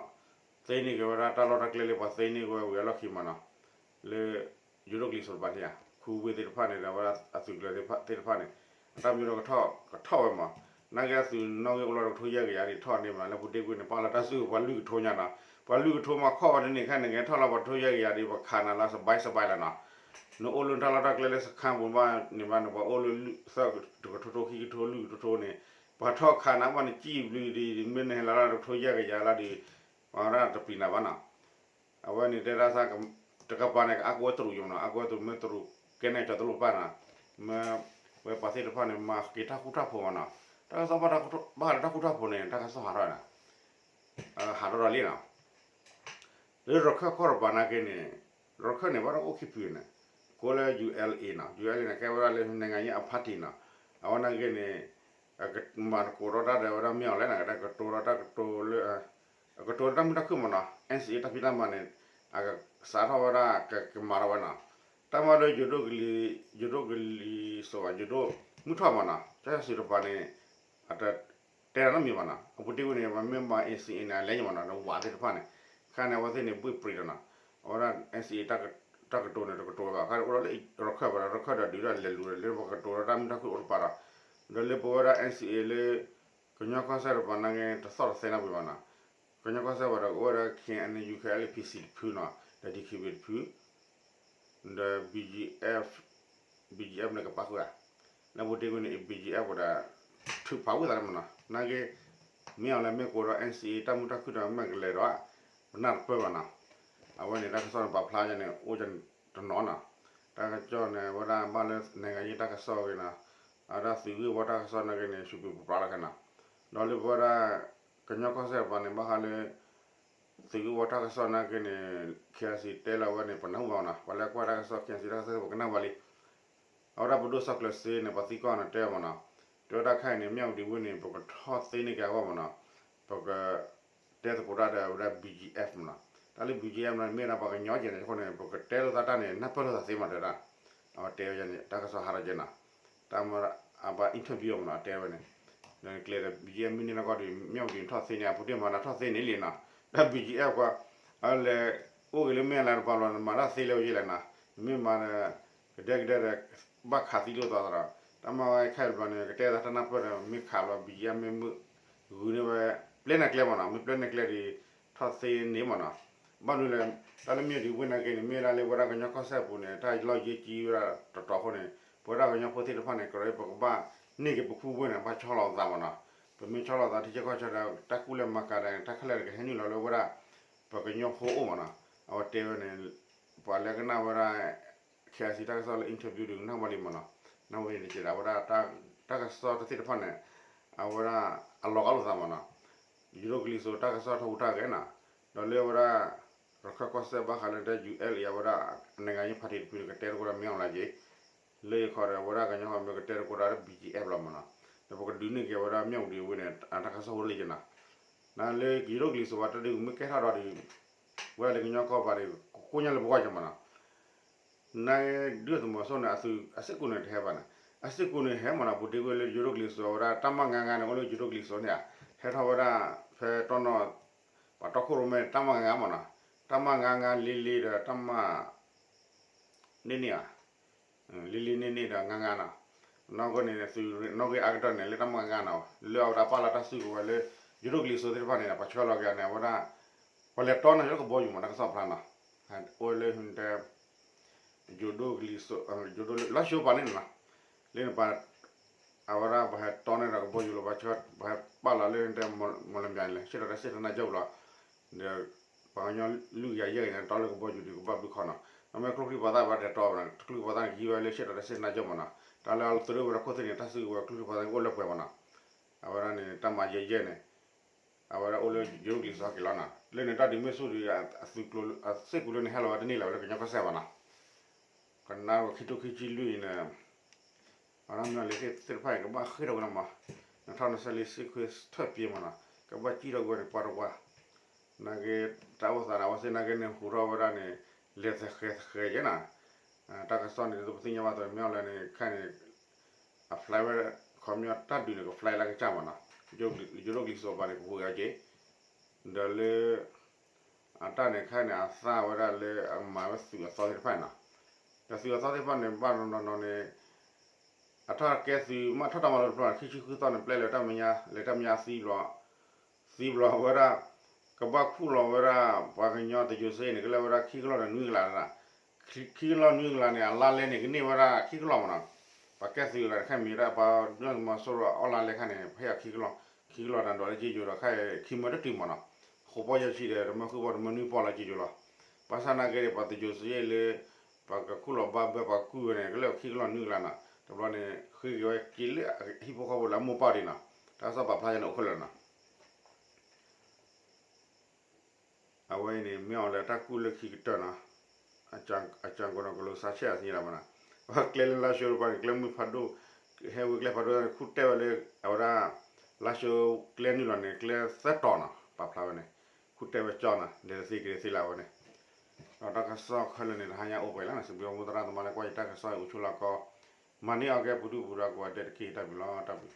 ်သ့န့ၢ်က့ၤဝဲဒၣ် တၢ်လီၢ်တၢ်ကျဲလၢပှၤသ့န့ၢ်က့ၤဝဲဝံၤအလီၢ်ခံမ့ၢ်နီၤ, လၢ ယိၤဒိၣ်ကလံၤစိးတပၤန့ၣ်ဧါ, ခူဝ့ၢ်သ့ၣ်တဖၣ်န့ၣ်ဒီး အဝဲဒၣ်အသုးကျဲၤသ့ၣ်တဖၣ်န့ၣ် အတၢ်ပညိၣ်ဒီးကထီၣ် ကထီၣ်ဝဲမး, နာ်က့အသုးနီၣ်ဂံၢ်အိၣ်လီၤဒီး ကထိယဲၢ်ကယၤဒ်ထီၣ်န့ၢ်မး လၢပူၤတ့ၢ်ကွံာ်န့ၣ် ပာ်လီၤတၢ်စုကဝဲၤပှၤလွံၢ်ကထိညါနီၤ, ပှၤလွံၢ်ကထိမးခီၣ်ဝဲဒ်န့ၣ် ခဲန့ၣ်ကထီၣ်လီၤပှၤထိယဲၢ်ကယၤဒ် ပှၤခးနၤလၢစဘဲစဘဲလီၤနီၤ, နအိၣ်လၢတၢ်လီၢ်တၢ်ကျဲလၢစခါပူၤဘၣ်န့ၣ်ဘၣ်န့ၣ် ပှၤအိၣ်လၢသၢကထိ ခံကထိ လွံၢ်ကထိန့ၣ် ပှၤထီၣ်ခးနၤဘၣ်န့ၣ် စံၣ်ဘျုးဒ် မ့ၢ်နဟဲလီၤလၢတကထိယဲၢ်ကယၤလီၤဒီး ပှၤဝဲဒၣ်တပျံၤနၤဘၣ်နီၤ. အဝဲန့ၣ်တဲဒၣ်သး တကပၤန့ၣ် ကအါကဝဲတရူးယိာ်နီၤ, အါကဝဲတရူး မ့ၢ်တရူးကဲန့ၣ်ကၠီၤတရူးပၢ်နီၤ, မ့ၢ်ဝဲပှၤသ့ၣ်တဖၣ်န့ၣ် မၤက့ၤတၢ်ဃူတၢ်ဖိးမးနီၤ, တၢ်ကစီၣ်ဘၣ် ဘၣ်ဃးလၢတၢ်ဃူတၢ်ဖိးန့ၣ် တၢ်ကစီၣ်ဟးထီၣ်နီၤ, ဟးထီၣ်ဒီးလံနီၤ. လၢရခၢၣ်ကီၢ်တပၤနာ်က့န့ၣ် ရခၢၣ်န့ၣ် ဘၣ်တၢ်အိၣ်ခံဖုန့ၣ် ကိးလၢ ယူၣ်အဲလ်အ့ နီၤ, ယူၣ်အဲလ်အ့ န့ၣ် ကဲဝဲဒၣ်လၢ နိုင်ငံရေးအပါတီ နီၤ, အဝဲနာ်က့န့ၣ် မၤသကိးဒီးတၢ်ဒီးဝဲဒၣ်မ့ၢ်အီၤလဲၣ်နီၤ, ကတိၤဒီးတၢ်ကတိၤလၢ ကတိၤဒီးတၢ်မုာ်တၢ်ခုၣ်မ့ၢ်နီၤ, အ့ၣ်စံၣ်အ့ၣ် တၢ်ဖံးတၢ်မၤန့ၣ် အကစးထီၣ်ဝဲဒၣ် ကကမၤထီၣ်ဝဲနီၤ, တၢ်မၤလၢ ယိၤဒိၣ်ကလံၤစိးဘၣ် ယိၤဒိၣ်မုၢ်ထီၣ်မ့ၢ်နီၤ, ကစၢ်ယွၤစုတပၤန့ၣ် အတတဲတၢ်နီတမံၤဘၣ်နီၤ, အပူၤတ့ၢ်ဝဲန့ၣ် ပမ့ၢ်မၤ အ့ၣ်စံၣ်အ့ၣ် န့ၣ် အလဲၤညါမ့ၢ်နီၤ, ဒီးဝးသ့ၣ်တဖၣ်န့ၣ် ခါန့ၣ် အဝဲသ့ၣ်န့ၣ် ဘှ့ၣ်ပြံးဒီးနီၤ, အဝဲဒၣ် အ့ၣ်စံၣ်အ့ၣ် တၢ်ကတိၤန့ၣ် တကတိၤဘၣ်, ခါန့ၣ်အိၣ်ဒီးလၢရခၢၣ်ဘၣ်ဒီး ရခၢၣ်ဒီးဒုးတၢ်လဲၤလူၤဒီး လၢပှၤကတိၤဒီးတၢ်မုာ်တၢ်ခုၣ်အိၣ်တပၤဒီး, ဒီးလၢပဝဲဒၣ် အ့ၣ်စံၣ်အ့ၣ် လၢ ကညီကီၢ်စဲၣ်တပၤနာ်က့ တသီၣ်တသဲနီတမံၤဘၣ်နီၤ, ကညီကီၢ်စဲၣ်ဘၣ်ဒီး ကအိၣ်ဝဲဒၣ် ခ့ၣ်အဲၣ်ယူၣ် ခ့ၣ်အဲၣ်ပီၣ်စံၣ် တဖုနီၤ, ဒီး ဒီး ခ့ၣ်ဘ့ၣ် တဖု ဒီး ဘံၣ်ကၠံၣ်အဲၣ် ဘံၣ်ကၠံၣ်အဲၣ် န့ၣ် ကပာ်ဃုာ်ဧါ, လၢပူၤတ့ၢ်ကွံာ်န့ၣ် ဘံၣ်ကၠံၣ်အဲၣ် ဒီး ထုးဖးဝံသးလၢမ့ၢ်နီၤ, နာ်က့ မ့ၢ်အီၤလဲၣ် မ့ၢ်ကိးဒီး အ့ၣ်စံၣ်အ့ၣ် တၢ်မုာ်တၢ်ခုၣ်ဒီး မ့ၢ်ကလဲၤဒီး ပနၢ်တပၢၢ်ဘၣ်နီၤ, အဝဲန့ၣ် တၢ်ကစီၣ်န့ၣ် ပာ်ဖျါယါန့ၣ် အိၣ်ယါန့ၣ်တနီၤနီၤ, တၢ်ကစီၣ်န့ၣ် အဝဲဒၣ်ဘၣ်လၢ နိုင်ငံရေး တၢ်ကစီၣ်ဂ့ၤနီၤ, အဝဲဒၣ်သုးဂ့ၢ်ဝီတၢ်ကစီၣ်နာ်က့န့ၣ် စူးပူၤပပျါလီၤခဲနီၤ, ဒီးလၢပဝဲဒၣ် ကညီကီၢ်စဲၣ်တပၤန့ၣ် ဘၣ်ဃးလၢ သုးဂ့ၢ်ဝီတၢ်ကစီၣ်နာ်က့န့ၣ် ခ့ၣ်အဲၣ်စံၣ် တဲလီၤဝဲန့ၣ် ပနၢ်ဟူဘၣ်မ့ၢ်နီၤ, ပှၤလၢကွၢ်တၢ်ကစီၣ် ခ့ၣ်အဲၣ်စံၣ် တၢ်ကစီၣ် ပကနၢ်ဟူဘၣ်လံ, အဝဲဒၣ်ပဒိၣ်စီၤကျၢၤစ့န့ၣ် ပှၤသံကွၢ်န့ၣ်တဲမ့ၢ်နီၤ, တဲဝဲဒၣ်ခဲအံၤန့ၣ် မၠၣ်ဝတံၤဝ့ၢ်န့ၣ် ပကထီၣ်သ့န့ၢ်က့ၤအဂီၢ်မ့ၢ်နီၤ, ပက တဲသကိးတၢ်ဒီးဝဲဒၣ် ဘံၣ်ကၠံၣ်အဲၣ် မ့ၢ်နီၤ, တၢ်လၢ ဘံၣ်ကၠံၣ်အဲၣ် န့ၣ် မ့ၢ်ဒၣ်ပှၤကညီကဲန့ၣ်အဃိန့ၣ် ပကတဲလိာ်သးတၢ်န့ၣ် နၢ်ပၢၢ်လိာ်သးသ့မ့ၢ်နီၤ တဲဝဲဒၣ်, အဝဲတဲဝဲန့ၣ် တၢ်ကစီၣ်ဟးထီၣ်ကဲနီၤ, တၢ်မ့ၢ်အဘၣ် interview မ့ၢ်နီၤ တဲဝဲန့ၣ်, ဒီးကျဲဒီး ဘံၣ်ကၠံၣ်အဲၣ် မ့ၢ်န့ၢ်နီၢ်ကီၢ်ဒီး မၠၣ်ဝတံၤထီၣ်သ့န့ၢ် အပူၤတ့ၢ်မ့ၢ်နီၤ ထီၣ်သ့န့ၢ်လံနီၤ, ဒီး ဘံၣ်ကၠံၣ်အဲၣ် ကွၢ် အလဲၤအိၣ်က့ၤလၢမ့ၢ်လၢတပၤဘျီ နမၤတၢ်သ့လၢအယဲၢ်လဲၣ်နီၤ, နမ့ၢ်မၤဒီး ကဒဲကဒဲဒီး ဘၣ်ခးသံလိာ်သးသးဒီး တၢ်မၤဝဲခဲအံၤတဘျီန့ၣ် ကတဲသးတၢ်နၢ်ပၢၢ်ဒီး မ့ၢ်ခးဘျီ ဘံၣ်ကၠံၣ်အဲၣ် မ့ၢ်ဂုာ်န့ၢ်ဝဲ ပျဲနၤကျဲမ့ၢ်နီၤ, မ့ၢ်ပျဲနၤကျဲဒီး ထီၣ်သ့န့ၢ်မ့ၢ်နီၤ, ဘၣ်မနုၤလဲၣ်, တၢ်လၢမၠၣ်ဝတံၤဝ့ၢ်နာ်က့န့ၣ် မ့ၢ်ဒၣ်လၢပဝဲဒၣ်ကညီကီၢ်စဲၣ်အပူၤန့ၣ် တၢ်လီၢ်ယ့ၢ်ကံဝဲဒၣ်တတီၤအဃိန့ၣ် ပဝဲဒၣ်ကညီဖိသ့ၣ်တဖၣ်န့ၣ် ကရၢပကဘၣ်န့ၢ်က့ၤပခူဝ့ၢ်န့ၣ် ဘၣ်ဆီလီၤပသးမ့ၢ်နီၤ, ပမ့ၢ်ဆီလီၤသးထံဆၢကီၢ်ဆၢဒီး တၢ်ကူၣ်လဲၤမၤကၤဒီး တၢ်ခဲလၢာ်ကဟဲနုာ်လီၤလၢဝဲဒၣ် ပကညီဖိအိၣ်မ့ၢ်နီၤ, အဝဲတဲဝဲန့ၣ် ပှၤလၢကနၣ်ဝဲဒၣ် ခ့ၣ်အဲၣ်စံၣ် တၢ်ကစီၣ်လၢ interview ဒီး နၢ်ဟူဘၣ်လံမ့ၢ်နီၤ, နၢ်ဟူဘၣ်န့ၣ် ကဲဒၣ်ဝဲဒၣ် တၢ်ကစီၣ်တသ့ၣ်တဖၣ်န့ၣ် အဝဲဒၣ် အလီၤဂာ်လိာ်သးမ့ၢ်နီၤ, ယိၤဒိၣ်ကလံၤစိး တၢ်ကစီၣ်ထီၣ်ဟူးတၢ်ဂဲၤနီၤ, ဒီးလၢဝဲဒၣ် ရခၢၣ်ကီၢ်စဲၣ်ဘၣ်ဃးလၢတၢ် ယူၣ်အဲလ်အ့ အဝဲဒၣ် နိုင်ငံရေးပါတီ တဖုန့ၣ် ကတဲသကိးဒီး မ့ၢ်အီၤလၢက့ၤ လၢယခီဒီး အဝဲဒၣ်ကညီကီၢ်မ့ၢ်ကတဲတကိးဒီး ဘံၣ်ကၠံၣ်အဲၣ် လီၤမးနီၤ, ဒီးပကဒုးန့ၢ်က့ၤဝဲဒၣ် မၠၣ်ဝတံၤဝ့ၢ်န့ၣ် အတၢ်ကစီၣ်ဟိလၢယနၤ, နလၢယိၤဒိၣ်ကလံၤစိးပၤတၢ်ဒုးမ့ၢ်ကဲထီၣ်ဒီးဒုး ဝဲဒၣ်လၢကညီကီၢ်ပၤဒီး ကကိညၢ်လၢပဂီၢ်ကမးနီၤ, နဒုးသုးမီၤစိန့ၣ် အသုးအစ့ၢ်ကီးန့ၣ်တဟဲဘၣ်န့ၣ်, အစ့ၢ်ကီးန့ၣ်ဟဲမးနီၤ, ပူၤတ့ၢ်ကွံာ်လၢယိၤဒိၣ်ကလံၤစိး အဝဲဒၣ်တၢ်မၤငါငါန့ၣ် အိၣ်လၢယိၤဒိၣ်ကလံၤစိးန့ၣ်ဧါ, ဟဲထီၣ်ဝဲဒၣ် ဖဲတီနီၤ ပှၤတီခိၣ်ရိၣ်မဲတၢ်မၤငါငါမးနီၤ, တၢ်မၤငါငါလ့လ့ဒီးတၢ်မၤ န့ၢ်န့ၢ်ဧါ, လ့လ့န့ၢ်န့ၢ်ဒီးငါငါနီၤ, နီၢ်ကီၢ်န့ၣ် သုးနီၣ်ဂံၢ်အါကတၢၢ်န့ၣ် လၢတၢ်မၤငါနီၤ, လၢအဝဲဒၣ်ပာ်လီၤတၢ်စုကဝဲၤလၢ ယိၤဒိၣ်ကလံၤစိးသ့ၣ်တဖၣ်န့ၣ် ပှၤဆှၢလီၤက့ၤန့ၣ် အဝဲဒၣ် ပှၤလဲၤတီန့ၣ်လၢကဘီယူၤမး တၢ်ကစီၣ်ဖျါနီၤ, အိၣ်လၢတဲ ယိၤဒိၣ်ကလံၤစိး ယိၤဒိၣ်လၢ လါၡိၤပၤန့ၣ်နီၤ, လၢနပၤ အဝဲဒၣ်ပှၤဟဲတီန့ၣ်ဒီးကဘီယူၤလၢပှၤဆှၢ ပှၤဟဲပာ်လီၤလၢတဲ မီၣ်လမၠါန့ၣ်လဲၣ် ဆ့ၣ်ထီၣ်တၢ်စ့ၢ်တၢ်နာ်ကၠိပူၤလီၤ, ဒီး ပှၤကညီလွံၢ်ကယၤယဲၢ်ဂၤန့ၣ် တီလၢကဘီယူၤဒီးကဘၣ်ဘုခီနီၤ, အမ့ၢ်ကျိချံပှၤသၣ်ဘၣ်တဲတီဘၣ်နီၤ, ကျိချံပှၤသၣ်န့ၣ် ကဟံးဝဲလၢဆ့ၣ်ထီၣ်တၢ်စ့ၢ်တၢ်နာ်ကၠိမးနီၤ, တၢ်လၢအသုးရ့ၣ်ဝဲဒၣ်ခိၣ်သ့ၣ်န့ၣ် တၢ်စုကဝဲၤကျိချံပှၤသၣ်ကအိၣ်လၢပှဲၤမးနီၤ, အဝဲဒၣ်န့ၣ် တၢ်မၤယဲၢ်ယဲၢ်န့ၣ် အဝဲဒၣ်အိၣ်လၢယိၤဒိၣ်ကလံၤစိးက့ၤလီၤနီၤ, လၢန့ၣ်တၢ်ဒုးမ့ၢ်ဆူၣ်ဒီး အသုးကျိၤ အစ့ၢ်ကီးလၢန့ၣ်ဟဲလီၤဝဲတန့ၢ်လၢၤဝဲလၢကညီကီၢ်စဲၣ်ဘၣ်နီၤ, ကနၣ်ဝဲခံထိခံဆံလွံၢ်အံၤန့ၣ် အဝဲဒၣ်မ့ၢ်လံာ်သ့ၣ်တဖၣ်အံၤ ကဘၣ်ဃ့ၢ်ထီၣ်ဝဲဒၣ်မး, နထီၣ်နဆဲးလံာ်စ့ၢ်ခွ့ထၢၣ်ပျ့ၤမးနီၤ, ကဘၣ်စံၣ်ထီၣ်ကွံာ်န့ၣ်ပှၤတပှၢ်, နာ်က့ တၢ်အိၣ်သးန့ၣ် အဝဲသ့ၣ်နာ်က့န့ၣ် ဟူးထီၣ်ဝဲဒၣ်န့ၣ် လဲၤသဃဲၤသဃဲၤယဲၢ်နီၤ, တၢ်ကစီၣ်န့ၣ် ပသ့ၣ်ညါဘၣ်သိးမ့ၢ်အီၤလၢန့ၣ် ခဲအံၤန့ၣ် အ fly ဝဲ ခီပညီတၢ်ဒုးန့ၣ် က fly လၢကစၢ်မးနီၤ, ယိၤဒိၣ်ကလံၤစိးပၤန့ၣ် ကပူၤက့ၤအီၤက့ၤ, ဒီးလၢ အတၢ်န့ၣ်ခဲအံၤန့ၣ် အသၣ်ဝဲဒၣ်လၢအမၤဝဲသုးအသီသ့ၣ်တဖၣ်နီၤ, ဒီးသုးအသီသ့ၣ်တဖၣ်န့ၣ် ဘၣ်နီၤနီၤနီၤန့ၣ် အတၢ်ကဲသုးမ့ၢ်ထီၣ်တၢ်မၤလိတဖျၢၣ်န့ၣ် ခံဆံဃုသီန့ၣ် ပျဲလဲၤတၢ်မဲာ်ညါ လဲၤတၢ်မဲာ်ညါသံဘျီ သံဘျီဝဲဒၣ် ကဘၣ်ခူၣ်လီၤဝဲဒၣ် ပှၤကညီတယိၤစ့န့ၣ် ကလၢဝဲဒၣ်ခံကလီၢ်ဒီးနွံကလး, ခံကလီၢ်နွံကလးန့ၣ် အလါလဲန့ၣ် ကန့ၢ်ဝဲဒၣ်ခံကလီၢ်မးနီၤ, ပှၤကဲသုးလီၤခဲအံၤမ့ၢ်ဒၣ်ပှၤဒိၣ်သုးမီၤစိရိၤအီၣ်လါလဲခဲန့ၣ် ဖဲအခံကလီၢ်, ခံကလီၢ်တၢ်ဒိးလၢက့ယိၤဒီးခဲအံၤခံမၢတတုၤမးနီၤ, ဃိးပီၢ်ယဲၢ်ဆံဒီး တမၢဃုပီၢ် တမၢနွံပီၢ်လၢက့ယိၤလီၤ, ဘၣ်ဆၣ်နာ်က့ဒီး ပှၤတယိၤစ့လၢ ပှၤကခူၣ်လီၤဘၣ်ဘၢပှၤကုၢ်ဝဲန့ၣ် ကလၢခံကလီၢ်နွံကလးနီၤ, တဘျီန့ၣ် ဃ့က့ၤဝဲက့ၤလၢဟံၣ်ဖိဃီဖိလၢအမိၢ်ပၢ်ဒံးနီၤ, တၢ်ကစီၣ်ပာ်ဖျါယဲန့ၣ်အိၣ်ခဲလၢာ်နီၤ အဝဲအံၤန့ၣ် မ့ၢ်အီၤလၢတၢ်ကူၣ်လၢခံကတၢၢ်နီၤ, အကၠၢ်ကီးနီၤ ကလိၤစါဆဲးအသံလီၤမးနီၤ, ပှၤကျဲလၢလါၡိတဖၣ်န့ၣ် ကျဲမုၢ်ဖးဒိၣ် ဟဲဝံကျဲဖးဒိၣ် ခူၣ်တဲဝဲလၢ အဝဲဒၣ် လါၡိကျဲနုာ်လီၤန့ၣ် ကျဲသၢတီၤနီၤ ပာ်ဖျါဝဲန့ၣ်, ခူၣ်တဲဝဲကၠီနီၤ လဲၤတသ့က့ၤတသ့လၢအဝဲန့ၣ်, ဒီးတၢ်ကစီၣ်ခဲလၢာ်န့ၣ် တဟါညါအိၣ်ပှဲၤလီၤနီၤ, စံးဘျုးမိၢ်သရၣ်သမါလၢကွၢ်ယတၢ်ကစီၣ်အံၤ အိၣ်ဆိးလီၤကီး, မၤန့ၢ်အီၤကဲပူၤဒုၣ်ပူၤဒါကိးဂၤဒဲးတက့ၢ် တၢ်ဘျုးလီၤ တၢ်ဘျုး